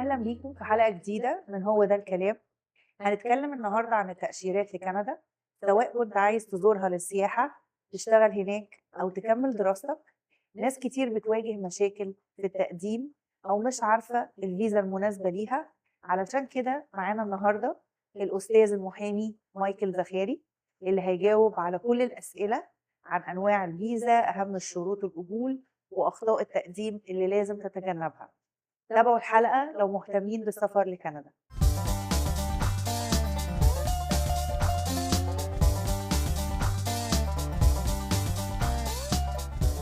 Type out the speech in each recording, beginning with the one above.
أهلا بيكم في حلقة جديدة من هو ده الكلام. هنتكلم النهاردة عن التأشيرات لكندا، سواء كنت عايز تزورها للسياحة، تشتغل هناك أو تكمل دراستك. ناس كتير بتواجه مشاكل في التقديم أو مش عارفة الفيزا المناسبة ليها. علشان كده معانا النهاردة الأستاذ المحامي مايكل زخاري، اللي هيجاوب على كل الأسئلة عن أنواع الفيزا، أهم الشروط القبول، وأخطاء التقديم اللي لازم تتجنبها. تابعوا الحلقة لو مهتمين بالسفر لكندا.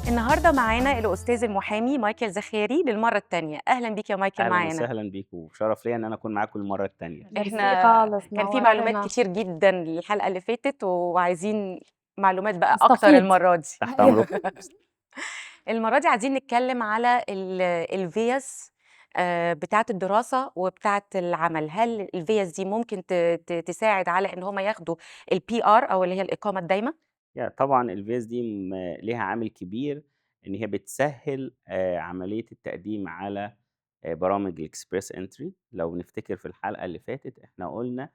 النهارده معانا الأستاذ المحامي مايكل زخاري للمرة الثانية. أهلا بيك يا مايكل أهلا معانا. وسهلا بيكم، وشرف ليا إن أنا أكون معاكم المرة الثانية. احنا خالص كان في نورتنا. معلومات كتير جدا للحلقة اللي فاتت، وعايزين معلومات بقى أكتر نستفيد. المرة دي. تحت أمركم. المرة دي عايزين نتكلم على الفيز بتاعة الدراسة وبتاعة العمل. هل الفيز دي ممكن تساعد على إن هم ياخدوا ال PR أو اللي هي الإقامة الدايمة؟ yeah طبعا الفيز دي ليها عامل كبير إن هي بتسهل عملية التقديم على برامج ال Express Entry. لو نفتكر في الحلقة اللي فاتت احنا قلنا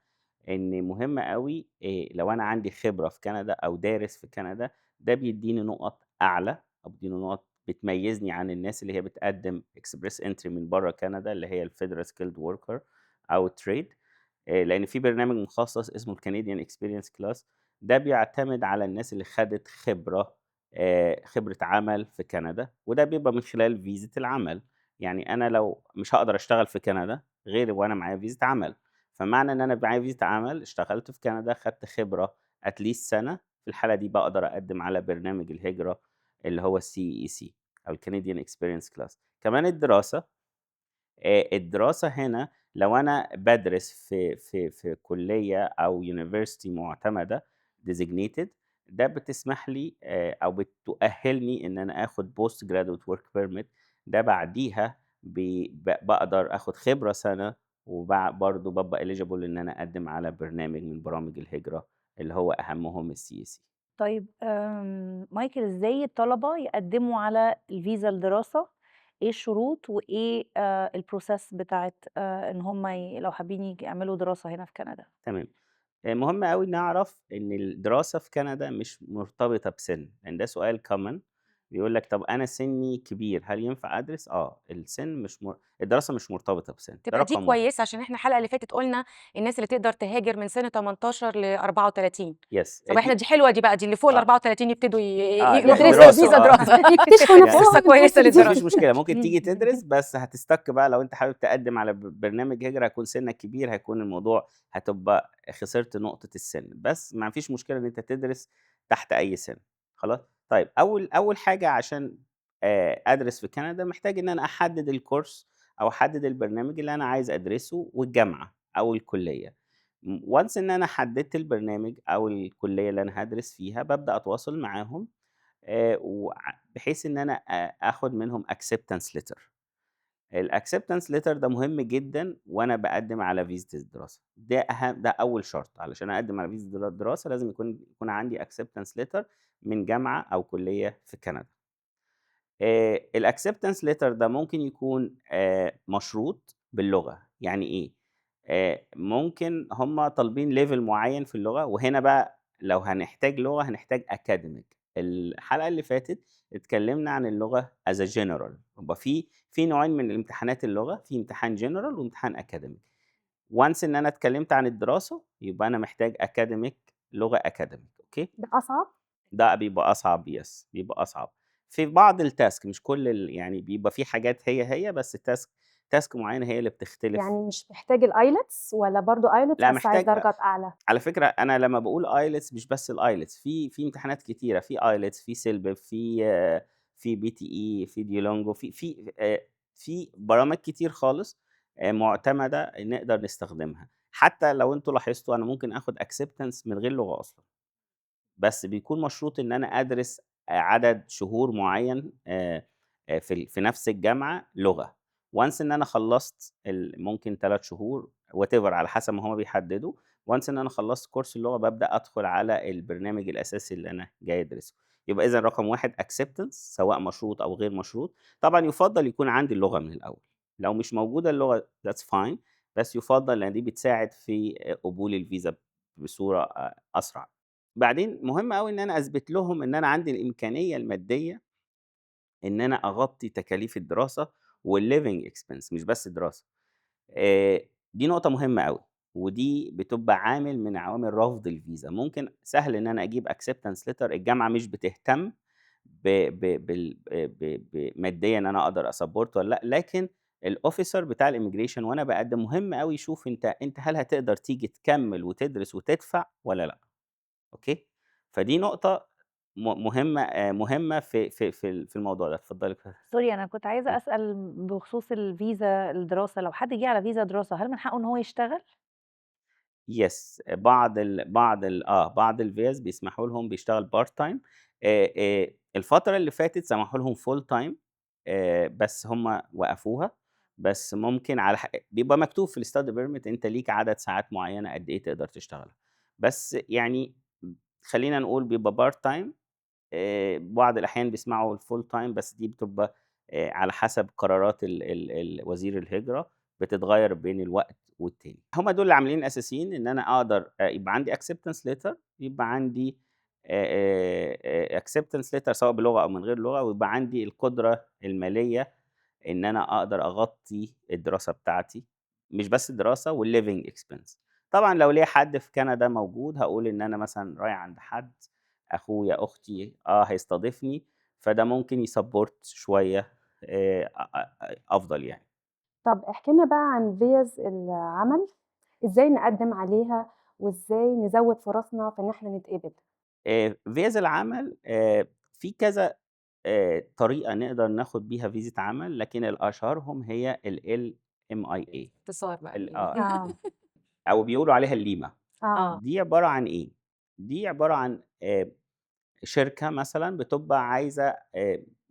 إن مهم قوي لو أنا عندي خبرة في كندا أو دارس في كندا، ده بيديني نقط أعلى أو بيديني نقط بتميزني عن الناس اللي هي بتقدم Express Entry من بره كندا، اللي هي ال Federal Skilled Worker او trade. لان في برنامج مخصص اسمه ال Canadian Experience Class، ده بيعتمد على الناس اللي خدت خبره عمل في كندا، وده بيبقى من خلال فيزا العمل. يعني انا لو مش هقدر اشتغل في كندا غير وانا معايا فيزا عمل، فمعنى ان انا معايا فيزا عمل اشتغلت في كندا خدت خبره at least سنة، في الحالة دي بقدر اقدم على برنامج الهجرة اللي هو ال CEC او ال Canadian Experience Class. كمان الدراسة هنا لو انا بدرس في كليه او university معتمدة designated، ده بتسمح لي او بتؤهلني ان انا اخد post graduate work permit. ده بعديها بقدر اخد خبره سنة، وبرضه ببقى eligible ان انا اقدم على برنامج من برامج الهجرة اللي هو اهمهم ال CEC. طيب مايكل، ازاي الطلبة يقدموا على الفيزا الدراسة؟ ايه الشروط وايه ال process بتاعت ان هم لو حابين يعملوا دراسة هنا في كندا؟ تمام. مهم قوي نعرف ان الدراسة في كندا مش مرتبطة بسن، لان ده سؤال common. بيقول لك طب انا سني كبير هل ينفع ادرس؟ السن مش الدراسة مش مرتبطة بسن. ده تبقى دي رقم واحد. كويسة، عشان احنا الحلقة اللي فاتت قلنا الناس اللي تقدر تهاجر من سن 18 ل 34. yes. طب احنا دي حلوة، دي بقى دي اللي فوق ال 34 يبتدوا يدرسوا دراسة، فيزا دراسة. يكتشفوا نفسهم. فرصة كويسة للدراسة. مفيش مشكلة، ممكن تيجي تدرس، بس هت stuck بقى لو انت حابب تقدم على برنامج هجره، هيكون سنك كبير، هيكون الموضوع هتبقى خسرت نقطة السن، بس ما فيش مشكلة ان انت تدرس تحت اي سن. خلاص. طيب اول حاجة عشان ادرس في كندا، محتاج ان انا احدد ال course او احدد البرنامج اللي انا عايز ادرسه والجامعة او الكلية. once ان انا حددت البرنامج او الكلية اللي انا هدرس فيها، ببدا اتواصل معاهم بحيث ان انا اخد منهم acceptance letter. ال acceptance letter ده مهم جدا وانا بقدم على فيزا الدراسة. ده اهم، ده اول شرط علشان اقدم على فيزا الدراسة، لازم يكون عندي acceptance letter من جامعه او كليه في كندا. ال acceptance letter ده ممكن يكون مشروط باللغة. يعني ايه؟ ممكن هم طالبين level معين في اللغة، وهنا بقى لو هنحتاج لغة هنحتاج academic. الحلقة اللي فاتت اتكلمنا عن اللغة as a general. يبقى في نوعين من الامتحانات اللغة، في امتحان جنرال وامتحان academic. once ان انا اتكلمت عن الدراسة يبقى انا محتاج academic، لغة academic. okay؟ ده اصعب؟ ده بيبقى اصعب، yes بيبقى اصعب في بعض ال task، مش كل يعني بيبقى في حاجات هي بس ال task معينة هي اللي بتختلف. يعني مش محتاج ال IELTS ولا برضو IELTS؟ لا، بس عايز محتاج. درجات اعلى. على فكرة انا لما بقول IELTS مش بس ال IELTS، في امتحانات كتيرة، في IELTS، في CELPIP، في PTE، في Duolingo، في برامج كتير خالص معتمدة نقدر نستخدمها. حتى لو انتوا لاحظتوا انا ممكن اخد acceptance من غير لغة اصلا، بس بيكون مشروط ان انا ادرس عدد شهور معين في نفس الجامعة لغة. once ان انا خلصت ممكن 3 شهور whatever على حسب ما هما بيحددوا. once ان انا خلصت course اللغة ببدا ادخل على البرنامج الاساسي اللي انا جاي ادرسه. يبقى اذا رقم واحد acceptance، سواء مشروط او غير مشروط. طبعا يفضل يكون عندي اللغة من الاول، لو مش موجودة اللغة that's fine، بس يُفضّل لإن دي بتساعد في قبول الفيزا بصورة أسرع. بعدين مهم أوي إن أنا أثبت لهم إن أنا عندي الإمكانية المادية إن أنا أغطي تكاليف الدراسة وال living expense، مش بس دراسة. دي نقطة مهمة أوي، ودي بتبقى عامل من عوامل رفض الفيزا. ممكن سهل إن أنا أجيب acceptance letter، الجامعة مش بتهتم ب ب بال ب ب ماديًا إن أنا أقدر أ support والّا لأ، لكن ال officer بتاع ال immigration وأنا باقدّم مهم أوي يشوف أنت هل هتقدر تيجي تكمّل وتدرس وتدفع والّا لأ، okay؟ فدي نقطة مهمة مهمة في الموضوع ده. اتفضلي. sorry، أنا كنت عايزة أسأل بخصوص الفيزا الدراسة، لو حد جه على فيزا دراسة هل من حقه إن هو يشتغل؟ yes، بعض الفيز بيسمحوا لهم بيشتغل part time. الفترة اللي فاتت سمحوا لهم full time، بس هم وقفوها، بس ممكن على بيبقى مكتوب في ال study permit أنت ليك عدد ساعات معينة قد إيه تقدر تشتغلها، بس يعني خلّينا نقول بيبقى part time. بعض الأحيان بيسمحوا ال full time، بس دي بتبقى على حسب قرارات ال ال ال وزير الهجرة، بتتغيّر بين الوقت والتاني. هم دول العاملين الأساسيين، إن أنا أقدر يبقى عندي acceptance letter، يبقى عندي acceptance letter سواء بلغة أو من غير لغة، ويبقى عندي القدرة المالية إن أنا أقدر أغطي الدراسة بتاعتي، مش بس الدراسة وال living expense. طبعًا لو ليّا حد في كندا موجود هاقول إن أنا مثلًا رايح عند حد، أخويا، أختي، هيستضيفني، فده ممكن ي support شوية أ أ أفضل يعني. طب احكِ لنا بقى عن فيز العمل، إزاي نقدّم عليها وإزاي نزوّد فرصنا في إن إحنا نتقبل؟ فيز العمل في كذا طريقة نقدر ناخد بيها فيزا عمل، لكن الأشهرهم هي ال LMIA. اختصار بقى. ال آه. أو بيقولوا عليها ال LMIA. دي عبارة عن إيه؟ دي عبارة عن شركة مثلًا بتبقى عايزة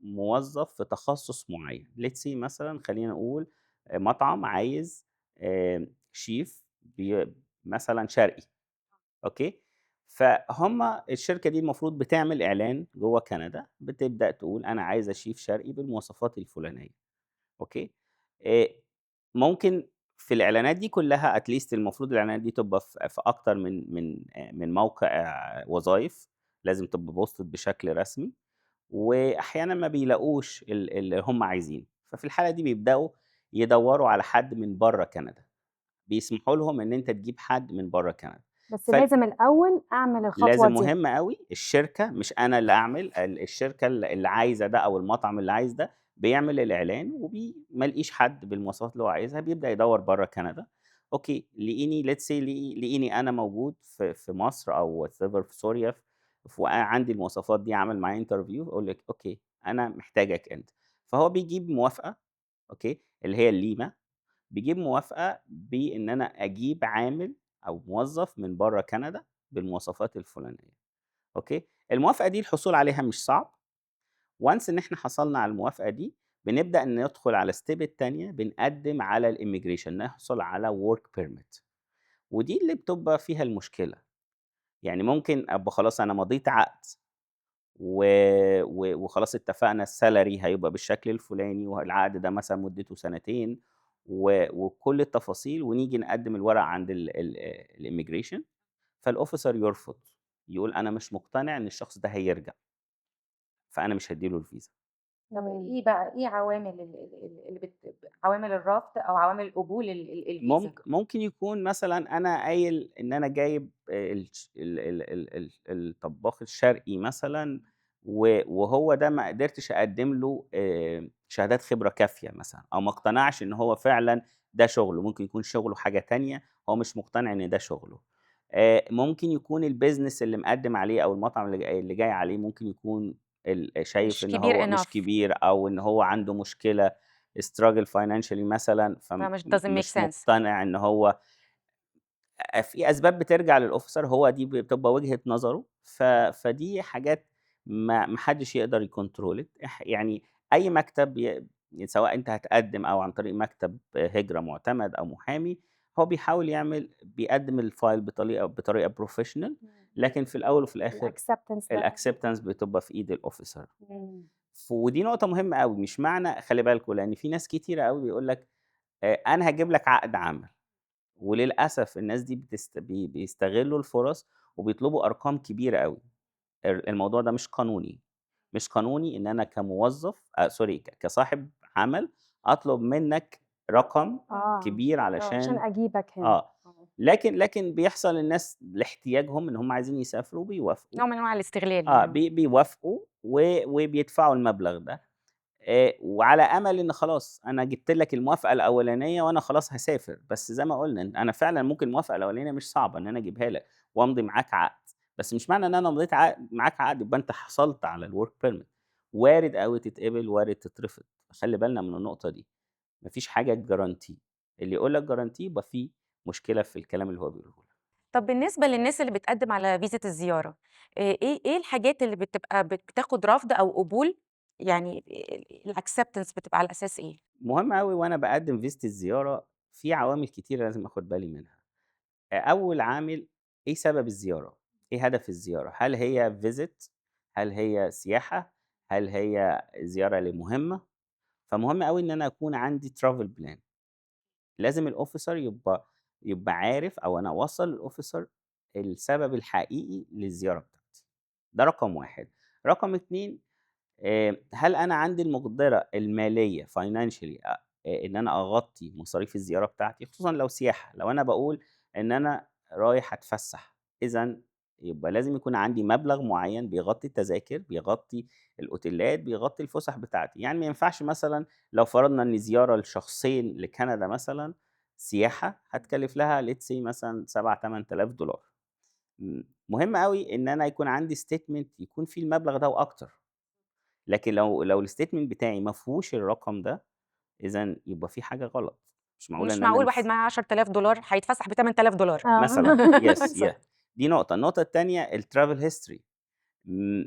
موظف في تخصص معين، let's say مثلًا خلّينا نقول مطعم عايز شيف مثلًا شرقي، okay؟ فهُم الشركة دي المفروض بتعمل إعلان جوّه كندا، بتبدأ تقول أنا عايزة شيف شرقي بالمواصفات الفلانية، okay؟ ممكن في الإعلانات دي كلّها at least المفروض الإعلانات دي تبقى في أكتر من موقع وظايف، لازم تبقى posted بشكل رسمي، وأحيانًا ما بيلاقوش اللي هم عايزينه، ففي الحالة دي بيبدأوا يدوّروا على حد من برّه كندا، بيسمحوا لهم إن أنت تجيب حد من برّه كندا. بس لازم الأول أعمل الخطوة لازم دي. مهم أوي الشركة، مش أنا اللي أعمل، الشركة اللي عايزة ده أو المطعم اللي عايز ده بيعمل الإعلان ما لقيش حد بالمواصفات اللي هو عايزها، بيبدأ يدوّر برّه كندا. okay، لقيني let's say لقيني أنا موجود في مصر أو whatever في سوريا، وعندي المواصفات دي، عمل معايا interview، يقول لك okay أنا محتاجك أنت. فهو بيجيب موافقة، okay، اللي هي ال LMIA، بيجيب موافقة بإن أنا أجيب عامل أو موظف من برّه كندا بالمواصفات الفلانية، okay. الموافقة دي الحصول عليها مش صعب. once إن إحنا حصلنا على الموافقة دي، بنبدأ ندخل على step التانية، بنقدم على ال immigration، نحصل على work permit، ودي اللي بتبقى فيها المشكلة. يعني ممكن أبقى خلاص أنا مضيت عقد وخلاص اتفقنا ال salary هيبقى بالشكل الفلاني، والعقد ده مثلًا مدته سنتين وكل التفاصيل، ونيجي نقدم الورق عند ال immigration، فال officer يرفض، يقول أنا مش مقتنع إن الشخص ده هيرجع، فأنا مش هادّي له الفيزا. طب إيه بقى، إيه عوامل ال ال ال اللي عوامل الرفض أو عوامل قبول الفيزا؟ ممكن يكون مثلًا أنا قايل إن أنا جايب الش ال ال ال ال الطباخ الشرقي مثلًا، وهو ده ما قدرتش أقدم له شهادات خبرة كافية مثلًا، أو ما اقتنعش إن هو فعلًا ده شغله، ممكن يكون شغله حاجة تانية، هو مش مقتنع إن ده شغله. ممكن يكون ال business اللي مقدم عليه أو المطعم اللي جاي عليه ممكن يكون شايف مش إن كبير هو مش enough. كبير، أو إن هو عنده مشكلة struggle financially مثلًا، فمش doesn't make مش sense. مقتنع إن هو في أسباب بترجع لل officer، هو دي بتبقى وجهة نظره، فدي حاجات ما حدش يقدر ي control it. يعني أي مكتب سواء أنت هتقدم أو عن طريق مكتب هجرة معتمد أو محامي، هو بيحاول بيقدم ال file بطريقة professional، لكن في الأول وفي الآخر ال acceptance بقى. ال acceptance بتبقى في إيد ال officer. ودي نقطة مهمة أوي، مش معنى خلي بالكم، لأن في ناس كتيرة أوي بيقول لك أنا هاجيب لك عقد عمل، وللأسف الناس دي بتست بي بيستغلوا الفُرص وبيطلبوا أرقام كبيرة أوي. الموضوع ده مش قانوني، مش قانوني إن أنا كموظف sorry كصاحب عمل أطلب منك رقم كبير عشان علشان أجيبك هنا. آه. لكن بيحصل الناس لاحتياجهم إن هم عايزين يسافروا بيوافقوا. نوع من أنواع الاستغلال يعني. بيوافقوا وبيدفعوا المبلغ ده، وعلى أمل إن خلاص أنا جِبت لك الموافقة الأولانية وأنا خلاص هاسافر، بس زي ما قُلنا إن أنا فعلًا ممكن الموافقة الأولانية مش صعبة إن أنا أجيبها لك وأمضي معاك عقد، بس مش معنى إن أنا مضيت معاك عقد يبقى أنت حصلت على الwork permit. وارد أوي تتقبل، وارد تترفض، خلّي بالنا من النقطة دي، ما فيش حاجة guarantee، اللي يقول لك guarantee يبقى في مشكلة في الكلام اللي هو بيقوله لك. طب بالنسبة للناس اللي بتقدم على فيزا الزيارة، إيه الحاجات اللي بتبقى بتاخد رفض أو قبول؟ يعني الacceptance بتبقى على أساس إيه؟ مهم أوي وأنا باقدم فيزة الزيارة في عوامل كتيرة لازم آخد بالي منها. أول عامل إيه سبب الزيارة؟ إيه هدف الزيارة؟ هل هي visit؟ هل هي سياحة؟ هل هي زيارة لمهمة؟ فمهم أوي إن أنا أكون عندي travel plan. لازم الofficer يبقى عارف أو أنا أوصّل للofficer السبب الحقيقي للزيارة بتاعتي. ده رقم 1. رقم 2، هل أنا عندي المقدرة المالية financially إن أنا أغطي مصاريف الزيارة بتاعتي؟ خصوصًا لو سياحة، لو أنا باقول إن أنا رايح أتفسح، إذًا يبقى لازم يكون عندي مبلغ معين بيغطي التذاكر، بيغطي الأوتيلات، بيغطي الفُسح بتاعتي. يعني ما ينفعش مثلًا لو فرضنا إن زيارة لشخصين لكندا مثلًا سياحة هتكلف لها let's say مثلًا 7، $8000. مهم أوي إن أنا يكون عندي statement يكون فيه المبلغ ده وأكتر. لكن لو الstatement بتاعي ما فيهوش الرقم ده، إذًا يبقى في حاجة غلط. مش معقولة مش إن أنا معقول واحد معاه $10,000 هيتفسح ب$8000. مثلًا yes yeah دي نقطة. النقطة التانية الtravel history.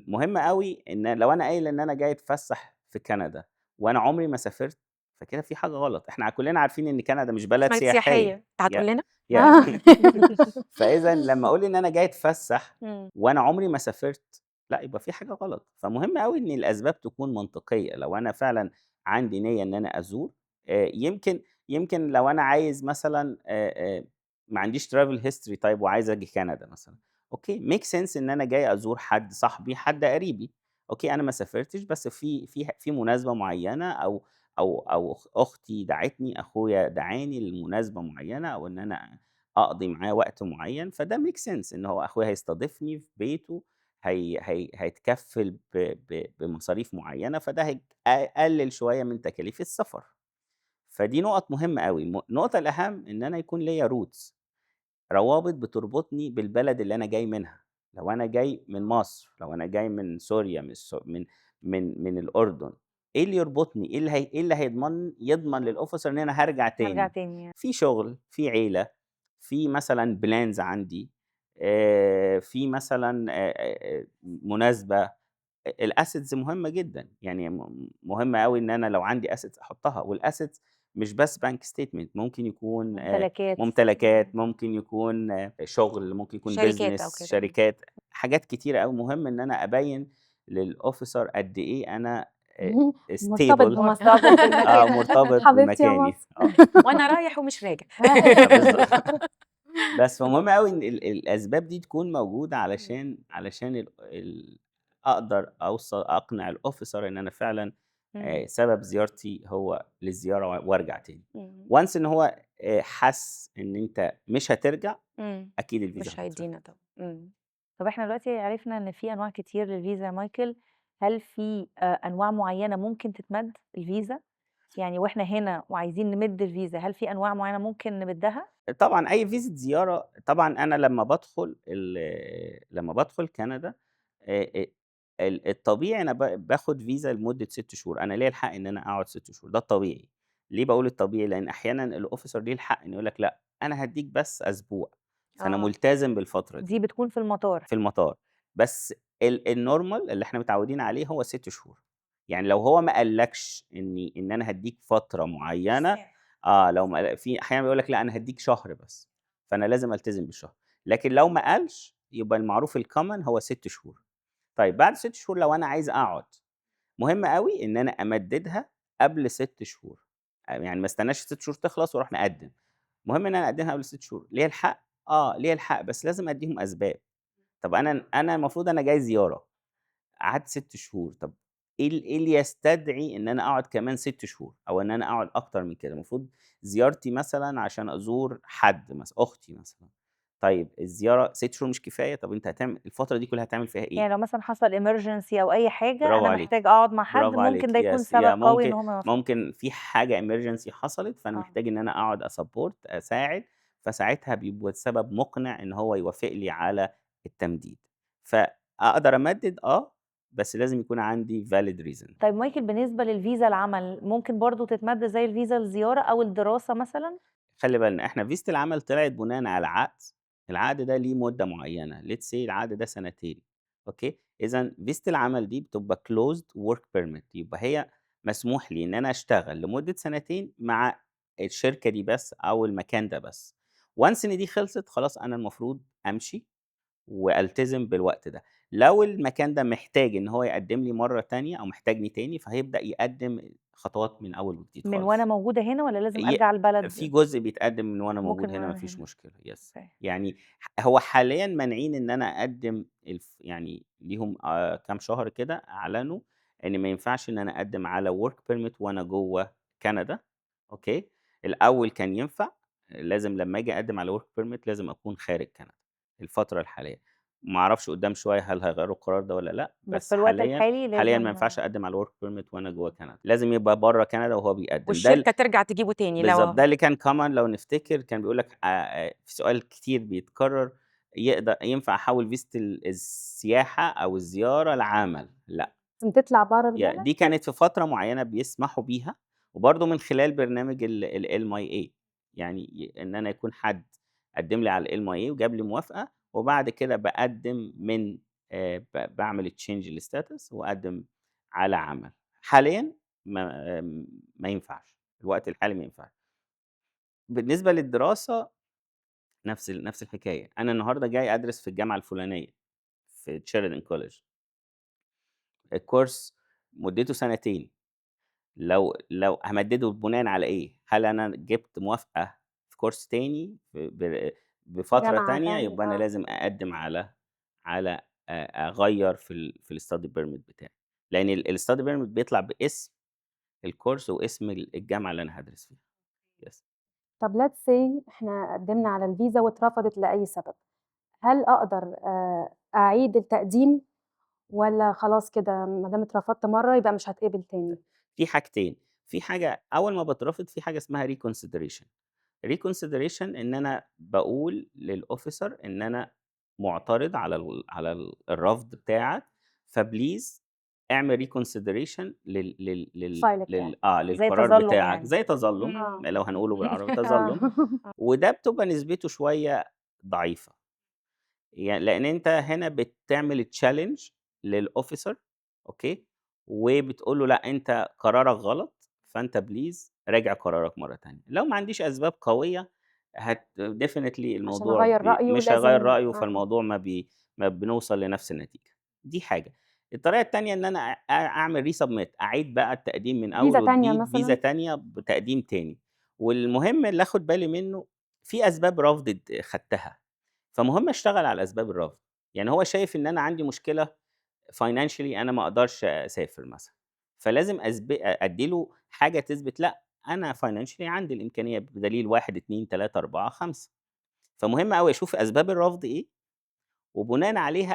مهم أوي إن لو أنا قايل إن أنا جاي أتفسح في كندا وأنا عمري ما سافرت، فكده في حاجة غلط. إحنا كلنا عارفين إن كندا مش بلد بلد سياحية. سياحية. أنت هتقول لنا؟ yeah. فإذًا لمّا أقول إن أنا جاي أتفسح وأنا عمري ما سافرت، لأ يبقى في حاجة غلط. فمهم أوي إن الأسباب تكون منطقية. لو أنا فعلًا عندي نية إن أنا أزور، يمكن لو أنا عايز مثلًا ما عنديش travel history طيب وعايز آجي كندا مثلًا، okay make sense إن أنا جاي أزور حد صاحبي، حد قريبي، okay أنا ما سافرتش بس في مناسبة معينة أو أختي دعتني، أخويا دعاني لمناسبة معينة أو إن أنا أقضي معاه وقت معين، فده make sense إن هو أخويا هيستضيفني في بيته، هي هي هيتكفل ب ب بمصاريف معينة، فده هيقلل شوية من تكاليف السفر. فدي نقط مهمة أوي. النقطة الأهم إن أنا يكون ليّا roots، روابط بتربطني بالبلد اللي أنا جاي منها. لو أنا جاي من مصر، لو أنا جاي من سوريا، من الس من من من الأردن، إيه اللي يربطني؟ إيه اللي يضمن للofficer إن أنا هارجع هارجع تاني؟ تاني. في شغل، في عيلة، في مثلًا plans عندي، في مثلًا مناسبة. الassets مهمة جدًا، يعني مهم أوي إن أنا لو عندي assets أحطها، والassets مش بس bank statement، ممكن يكون ممتلكات. ممتلكات، ممكن يكون شغل، ممكن يكون شركات أو business، كده. شركات، حاجات كتيرة أوي. مهم إن أنا أبيّن للofficer قد إيه أنا مرتبط stable بمصر. مرتبط بالمكان. مرتبط حبيبتي يا بمكاني. مصر. وأنا رايح ومش راجع. بالضبط. بس فمهم أوي إن الأسباب دي تكون موجودة علشان ال ال أقدر أقنع الofficer إن أنا فعلًا سبب زيارتي هو للزيارة وأرجع تاني. Once إن هو حَس إن أنت مش هترجع، أكيد الفيزا مش هتترفض. هيدّينا طبعًا. طب إحنا دلوقتي عرفنا إن في أنواع كتير للفيزا يا مايكل، هل في أنواع معيّنة ممكن تتمَد الفيزا؟ يعني وإحنا هنا وعايزين نمِد الفيزا، هل في أنواع معيّنة ممكن نمدّها؟ طبعًا أي فيزا زيارة طبعًا أنا لمّا بادخل كندا ال الطبيعي أنا باخد فيزا لمدة 6 شهور، أنا ليّا الحق إن أنا أقعد 6 شهور، ده الطبيعي. ليه باقول الطبيعي؟ لإن أحيانًا الofficer ليه الحق إنه يقول لك لأ، أنا هادّيك بس أسبوع، فأنا ملتزم بالفترة دي. دي بتكون في المطار. في المطار، بس الnormal اللي إحنا متعودين عليه هو 6 شهور. يعني لو هو ما قالكش إن أنا هادّيك فترة معينة، لو ما في أحيانًا بيقول لك لأ أنا هادّيك شهر بس، فأنا لازم ألتزم بالشهر. لكن لو ما قالش يبقى المعروف الcommon هو 6 شهور. طيب بعد 6 شهور لو أنا عايز أقعد، مهم أوي إن أنا أمددها قبل 6 شهور. يعني ما استناش ال6 شهور تخلص وأروح مقدّم. المهم إن أنا أقدّمها قبل ال6 شهور. ليّا الحق؟ آه، ليّا الحق، بس لازم أدّيهم أسباب. طب أنا المفروض أنا جاي زيارة، قعدت 6 شهور، طب إيه اللي يستدعي إن أنا أقعد كمان 6 شهور أو إن أنا أقعد أكتر من كده؟ المفروض زيارتي مثلًا عشان أزور حد مثلًا، أختي مثلًا. طيب الزيارة 6 شهور مش كفاية؟ طب أنت هتعمل الفترة دي كلها هتعمل فيها إيه؟ يعني لو مثلًا حصل emergency أو أي حاجة برافو أنا عليكِ، محتاج أقعد مع حد، برافو ممكن عليكِ، ده يكون yes سبب yeah قوي إن ممكن هم يوافقوا. ممكن في حاجة emergency حصلت، فأنا محتاج إن أنا أقعد أsupport أساعد، فساعتها بيبقى السبب مقنع إن هو يوافق لي على التمديد. فأقدر أمدد بس لازم يكون عندي valid reason. طيب مايكل، بالنسبة للفيزا العمل ممكن برضه تتمد زي الفيزا الزيارة أو الدراسة مثلًا؟ خلي بالنا إحنا فيزا العمل طلعت بناءً على عقد، العقد ده ليه مدة معينة، let's say العقد ده سنتين، okay؟ إذًا فيزا العمل دي بتبقى closed work permit، يبقى هي مسموح لي إن أنا أشتغل لمدة سنتين مع الشركة دي بس أو المكان ده بس. once إن دي خلصت خلاص أنا المفروض أمشي وألتزم بالوقت ده. لو المكان ده محتاج إن هو يقدم لي مرة تانية أو محتاجني تاني، فهيبدأ يقدم خطوات من أول وجديد من خالص. وأنا موجودة هنا والّا لازم أرجع البلد؟ في جزء بيتقدم من وأنا ممكن موجود هنا، وأنا ما فيش هنا. مشكلة. yes. يعني هو حاليًا مانعين إن أنا أقدم يعني ليهم كام شهر كده أعلنوا إن ما ينفعش إن أنا أقدم على work permit وأنا جوه كندا، okay؟ الأول كان ينفع، لازم لما أجي أقدم على work permit لازم أكون خارج كندا الفترة الحالية. ما أعرفش قدام شوية هل هيغيروا القرار ده والّا لأ، بس بس في الوقت الحالي حاليًا ما لازم ينفعش أقدم على work permit وأنا جوه كندا، لازم يبقى برّه كندا وهو بيقدم. والشركة ترجع تجيبه تاني لو بالضبط، ده اللي كان common لو نفتكر كان بيقول لك في سؤال كتير بيتكرر، ينفع أحول فيزا السياحة أو الزيارة لعمل؟ لأ. لازم تطلع برّه البلد؟ دي كانت في فترة معينة بيسمحوا بيها، وبرضه من خلال برنامج ال LMIA، يعني إن أنا يكون حد قدم لي على ال LMIA وجاب لي موافقة، وبعد كده بقدم من، بعمل change للstatus وأقدم على عمل. حاليًا ما ينفعش، الوقت الحالي ما ينفعش. بالنسبة للدراسة نفس الحكاية. أنا النهاردة جاي أدرس في الجامعة الفلانية في Sheridan College، الكورس مدته سنتين، لو همدده بناءً على إيه؟ هل أنا جبت موافقة في كورس تاني بفترة جامعة تانية؟ تانية، يبقى أنا لازم أقدم على أغير في الstudy permit بتاعي، لأن الstudy permit بيطلع باسم الكورس واسم الجامعة اللي أنا هدرس فيها. Yes. طب let's say إحنا قدمنا على الفيزا واترفضت لأي سبب، هل أقدر، أعيد التقديم ولا خلاص كده ما دام اترفضت مرة يبقى مش هتقبل تاني؟ في حاجتين، في حاجة أول ما بترفض في حاجة اسمها reconsideration. reconsideration إن أنا بقول للأوفيسر إن أنا معترض على الرفض بتاعك، فبليز اعمل reconsideration فايل بتاعك. زي للقرار تظلم بتاعك. يعني. زي تظلم، لو هنقوله بالعربي تظلم. وده بتبقى نسبته شوية ضعيفة، لأن أنت هنا بتعمل challenge للأوفيسر، okay، وبتقول له لا أنت قرارك غلط، فأنت please راجع قرارك مرة تانية. لو ما عنديش أسباب قوية definitely عشان الموضوع أغير رأيه مش هيغير لازم رأيه، فالموضوع ما بنوصل لنفس النتيجة. دي حاجة. الطريقة التانية إن أنا أعمل resubmit، أعيد بقى التقديم من أول فيزا تانية وجديد، فيزا مثلاً؟ تانية بتقديم تاني. والمهم اللي آخد بالي منه في أسباب رفض خدتها، فمهم أشتغل على أسباب الرفض. هو شايف إن أنا عندي مشكلة financially، أنا ما أقدرش أسافر مثلاً، فلازم أدي له حاجة تثبت لأ أنا financially عندي الإمكانية بدليل 1 2 3 4 5. فمهم أوي أشوف أسباب الرفض إيه، وبناءً عليها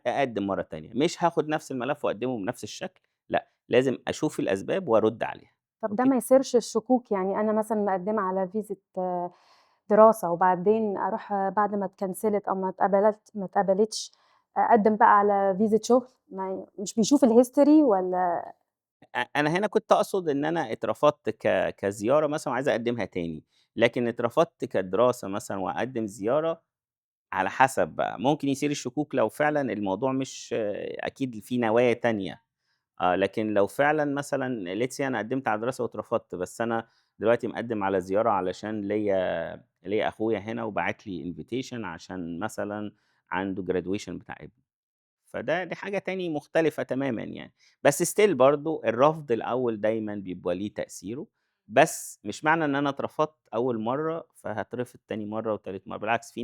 أقدم مرة تانية. مش هاخد نفس الملف وأقدمه بنفس الشكل، لأ لازم أشوف الأسباب وأرد عليها. طب ده أوكي؟ ما يثيرش الشكوك؟ أنا مثلاً مقدمة على فيزا دراسة، وبعدين أروح بعد ما اتكنسلت أو ما اتقبلتش، أقدم بقى على فيزا شغل، مش بيشوف ال history ولا؟ أنا هنا كنت أقصد إن أنا اترفضت كزيارة مثلاً وعايز أقدمها تاني، لكن اترفضت كدراسة مثلاً وأقدم زيارة، على حسب بقى، ممكن يثير الشكوك لو فعلاً الموضوع مش أكيد في نوايا تانية. لكن لو فعلاً مثلاً let's say أنا قدمت على دراسة واترفضت، بس أنا دلوقتي مقدم على زيارة علشان ليا أخويا هنا وبعت لي invitation عشان مثلاً عنده graduation بتاع ابنه، فده دي حاجة تاني مختلفة تماماً. بس still برضو الرفض الأول دايماً بيبقى ليه تأثيره، بس مش معنى إن أنا اترفضت أول مرّة فهاترفض تاني مرّة وتالت مرّة، بالعكس في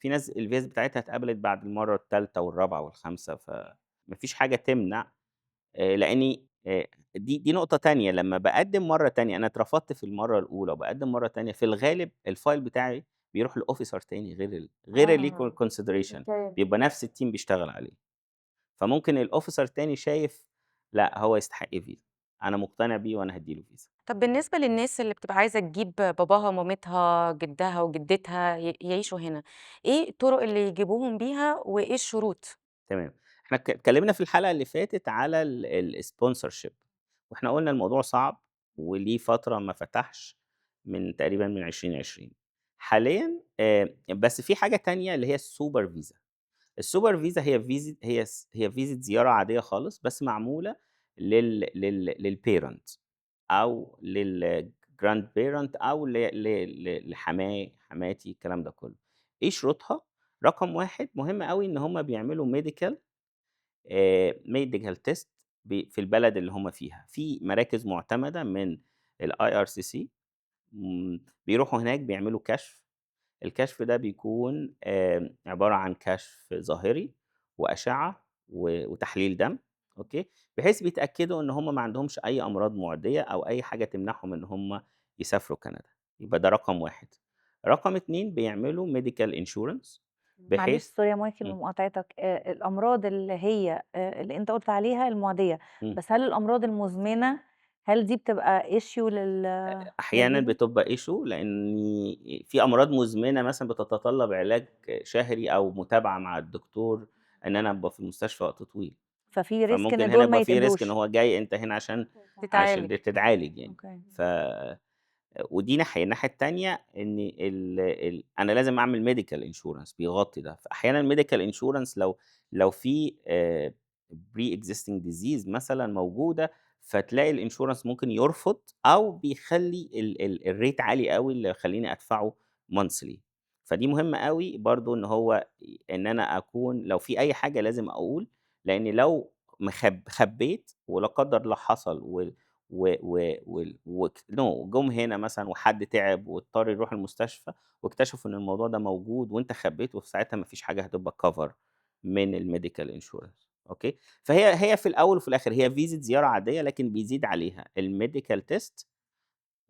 ناس الفيز بتاعتها اتقبلت بعد المرّة التالتة والرابعة والخامسة، فما فيش حاجة تمنع. لإني دي نقطة تانية، لمّا باقدّم مرّة تانية، أنا اترفضت في المرّة الأولى وباقدّم مرّة تانية، في الغالب الfile بتاعي بيروح لofficer تاني غير اللي consideration، بيبقى نفس الteam بيشتغل عليه. فممكن الofficer التاني شايف لأ، هو يستحق فيزا، أنا مقتنع بيه وأنا هادّي له فيزا. طب بالنسبة للناس اللي بتبقى عايزة تجيب باباها ومامتها، جدها وجدتها يعيشوا هنا، إيه الطرق اللي يجيبوهم بيها وإيه الشروط؟ تمام. إحنا اتكلمنا في الحلقة اللي فاتت على ال الsponsorship، وإحنا قُلنا الموضوع صعب وليه فترة ما فتحش من تقريبًا من 2020. حاليًا بس في حاجة تانية اللي هي الsuper visa. الsuper visa هي فيزا هي فيزا زيارة عادية خالص، بس معمولة لل لل parent أو للgrandparent أو ل ل ل لحماي، حماتي، الكلام ده كله. إيه شروطها؟ رقم 1 مهم أوي إن هم بيعملوا medical test في البلد اللي هم فيها، في مراكز مُعتمدة من الIRCC، بيروحوا هناك بيعملوا كشف، الكشف ده بيكون عبارة عن كشف ظاهري وأشعة وتحليل دم، okay، بحيث بيتأكدوا إن هم ما عندهمش أي أمراض مُعدية أو أي حاجة تمنعهم إن هم يسافروا كندا، يبقى ده رقم 1. رقم 2 بيعملوا medical insurance معلش بحيث sorry يا مايكل لمقاطعتك، الأمراض اللي هي اللي أنت قُلت عليها المُعدية، بس هل الأمراض المزمنة، هل دي بتبقى issue أحيانًا للفيزا؟ بتبقى issue، لإني في أمراض مزمنة مثلًا بتتطلب علاج شهري أو متابعة مع الدكتور، إن أنا أبقى في المستشفى وقت طويل. ففي risk فممكن إن هنا دول ما يبقى في risk إن يتقبلوش. هو جاي أنت هنا عشان تتعالج. تتعالج يعني. okay. ودي ناحية، الناحية التانية إن ال ال أنا لازم أعمل medical insurance بيغطي ده، فأحيانًا medical insurance لو في pre-existing disease مثلًا موجودة، فتلاقي الinsurance ممكن يرفض أو بيخلّي ال ال الrate عالي أوي اللي يخلّيني أدفعه monthly. فدي مهمة أوي برضه إن هو إن أنا أكون لو في أي حاجة لازم أقول، لإن لو خبّيت ولا قدّر الله حصل و و و وال وك no جُم هنا مثلًا وحد تعب واضطر يروح المستشفى واكتشفوا إن الموضوع ده موجود وأنت خبّيت، وفي ساعتها ما فيش حاجة هتبقى cover من الmedical insurance، okay؟ فهي في الأول وفي الآخر هي فيزا زيارة عادية، لكن بيزيد عليها الmedical test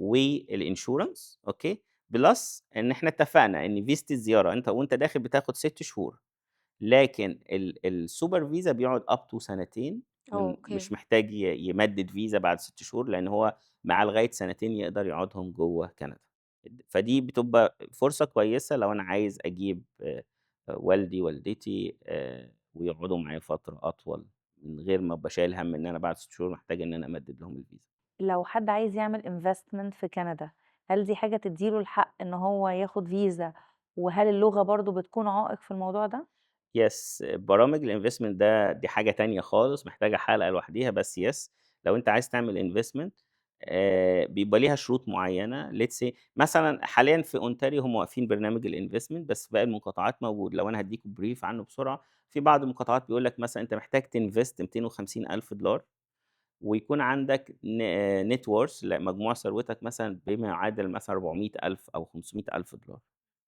والinsurance، okay، plus إن إحنا اتفقنا إن فيزة الزيارة أنت وأنت داخل بتاخد 6 شهور، لكن الsuper visa بيقعد up to سنتين من مش محتاج يمدد فيزا بعد 6 شهور، لإن هو معاه لغاية سنتين يقدر يقعدهم جوّه كندا. فدي بتبقى فرصة كويسة لو أنا عايز أجيب والدي، والدتي، ويقعدوا معايا فترة أطول من غير ما أبقى شايل هَم إن أنا بعد 6 شهور محتاج إن أنا أمدد لهم الفيزا. لو حد عايز يعمل investment في كندا، هل دي حاجة تدّي له الحق إن هو ياخد فيزا، وهل اللغة برضه بتكون عائق في الموضوع ده؟ Yes، برامج الinvestment دي حاجة تانية خالص محتاجة حلقة لوحديها، بس yes، لو أنت عايز تعمل investment بيبقى ليها شروط معيّنة، let's say مثلًا حاليًا في أونتاريو هم واقفين برنامج الinvestment، بس باقي المقاطعات موجود. لو أنا هادّيكم brief عنه بسرعة، في بعض المقاطعات بيقول لك مثلًا أنت محتاج تinvest $250,000 ويكون عندك net worth، لأ، مجموع ثروتك مثلًا بما يعادل مثلًا 400,000 أو $500,000،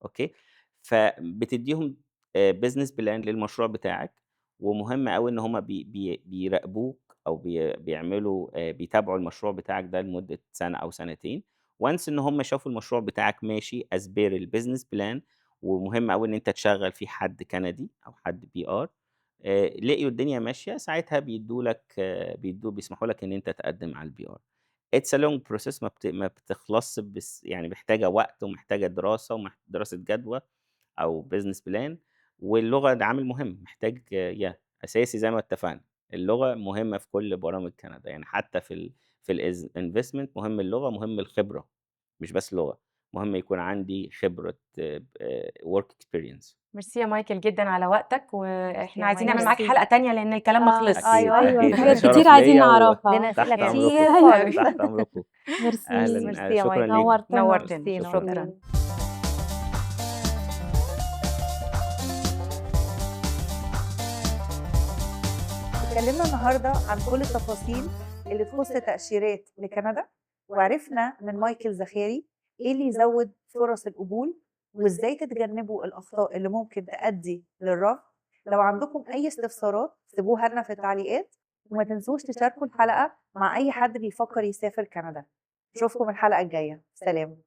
okay، فبتدّيهم business plan للمشروع بتاعك، ومهم أوي إن هم بي بي بيراقبوك أو بيعملوا بيتابعوا المشروع بتاعك ده لمدة سنة أو سنتين. once إن هم شافوا المشروع بتاعك ماشي as per الbusiness plan، ومهم أوي إن أنت تشغّل فيه حد كندي أو حد PR، لقيوا الدنيا ماشية، ساعتها بيدّوا لك بيدّوا بيسمحوا لك إن أنت تقدّم على الPR. It's a long process، ما بتخلصش، بس يعني محتاجة وقت ومحتاجة دراسة دراسة جدوى أو business plan، واللغة ده عامل مهم، محتاج yeah، أساسي زي ما اتفقنا، اللغة مهمة في كل برامج كندا، يعني حتى في الinvestment مهم اللغة، مهم الخبرة، مش بس لغة، مهم يكون عندي خبرة work experience. ميرسي يا مايكل جدًا على وقتك، ميرسي وإحنا يا عايزين مايكل. نعمل معاك ميرسي. حلقة تانية لإن الكلام ما خلصش. أكيد، أيوه، أكيد، في حاجات شرف كتير عايزين ليّا نعرفها. لينا أسئلة وتحت كتير أمركم، خالص. تحت أمركم. ميرسي. أهلًا، ميرسي يا شكرًا مايكل. ليكم. نورتنا. نورتنا. ميرسي، شكرًا. نورتنا. اتكلمنا النهارده عن كل التفاصيل اللي تخص تأشيرات لكندا. وعرفنا من مايكل زخاري إيه اللي يزود فرص القبول وإزاي تتجنبوا الأخطاء اللي ممكن تؤدي للرفض. لو عندكم أي استفسارات سيبوها لنا في التعليقات، وما تنسوش تشاركوا الحلقة مع أي حد بيفكر يسافر كندا. نشوفكم الحلقة الجاية. سلام.